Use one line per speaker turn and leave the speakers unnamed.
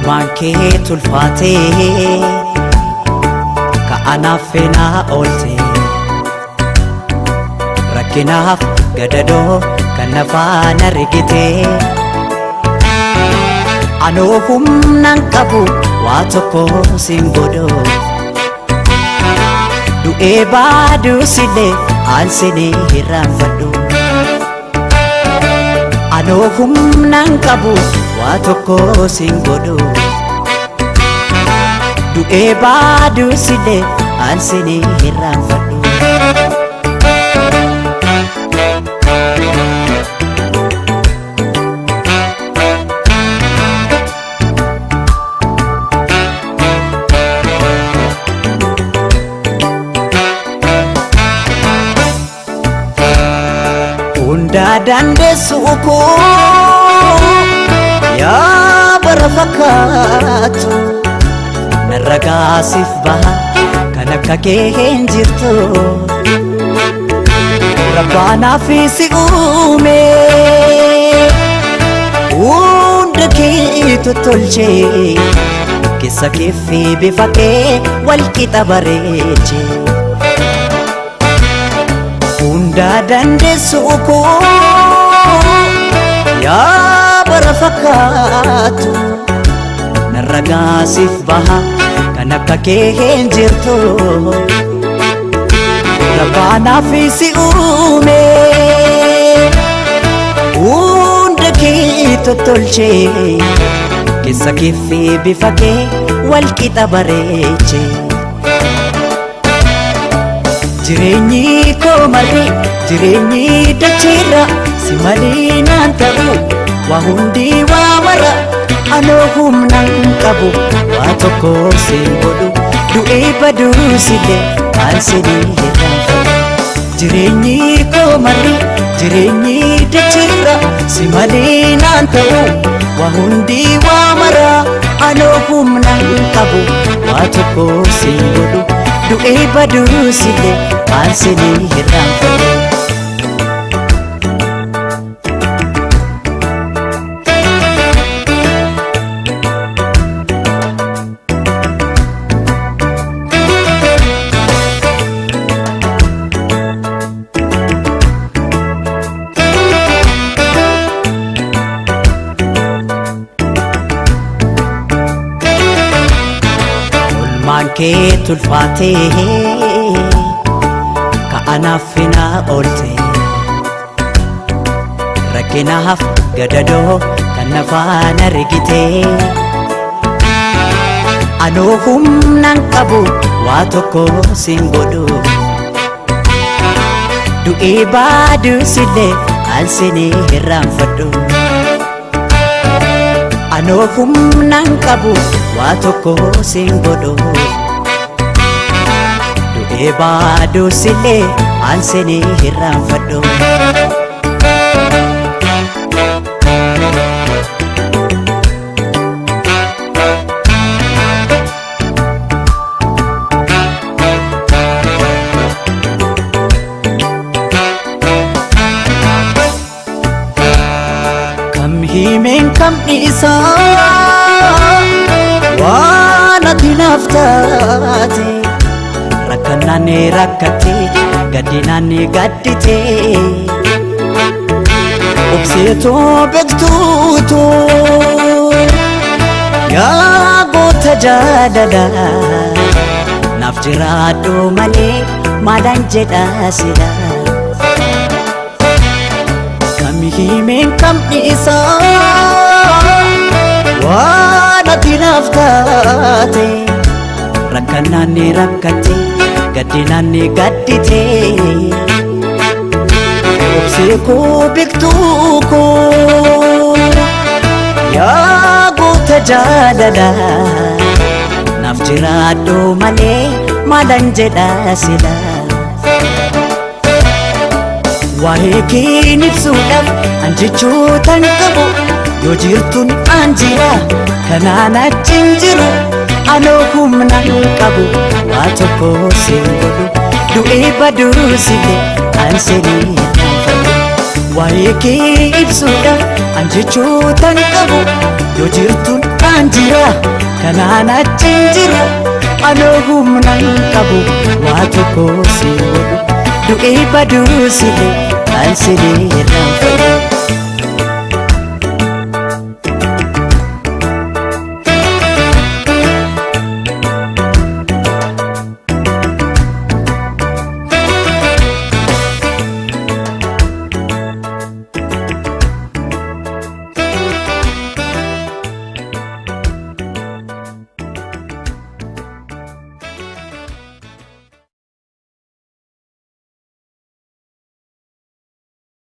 Oolmaan kee tulfaatee ka'anaaf feenaa oolte rakkinaaf gadadoo kan nafaan argite anoo humnaan qabu waa tokko siin godhu du'ee baaduusillee aansinee hirraanfadhu anoo humnaan qabu waa tokko siin godhu du'ee baaduusillee aansinee hirraanfadhu. Hundaa dandeessu koo yaa bara fakkaatu narra gaasiif baha kan akka kee hin jirtu Rabbaanaaf si uume hunda kee tottolchee keessa kee fi bifa kee wal qixa bareechee. Hundaa dandeessu koo yaa bara fakkaatu narra gaasiif baha kan akka kee hin jirtu Rabbaanaaf si uume hunda kee tottolchee keessa kee fi bifa kee wal qixa bareechee. Jireenyi koo marri jireenyi dacheerra si malee naan ta'u waa hundi waa mara anoo humnaan qabu waa tokko siin godhu du'ee baduusillee aansinee hirraanfadhu. Jireenyi koo marri jireenyi dacheerra si malee naan ta'u waa hundi waa mara anoo humnaan qabu waa tokko siin godhu du'ee baduusillee aansinee hirraanfadhu. Oolmaan kee tulfaatee ka'anaaf finaa oolte rakkinaaf gadadoo kan nafaan argite anoo humnaan qabu waa tokko siin godhu du'ee baaduusillee aansinee hirraanfadhu. Anoo humnaan qabu waa tokko siin godhu du'ee baaduusillee aansinee hirraanfadhu. Kam himeen kam dhiisaa waan ati naaf taate rakkannaan rakkatte gaddinaan gaddite obseetoo beektuutu yaa goota jaalala naaf jiraadhu malee maalaan jedha sila. Kam himeen kam dhiisaa waan ati naaf taate rakkannaan rakkatte gaddinaan gaddite obsee koo beektuu koo yaa goota jaalala naaf jiraadhu malee maalaan jedha sila. Waa'ee kee ibsuudhaaf an jechootan qabu yoo jirtuun an jira kanaan achi hin jiru anoo humnaan qabu waa tokko siin godhu du'ee baduusillee aansinee hirraanfadhu. Waa'ee kee ibsuudhaaf an jechootan qabu yoo jirtuun Jirtuun jira kanaan achi hin jiru, anoo humna hin qabu waa tokko si godhu, du'ee baduu si kan si irraan fedhu.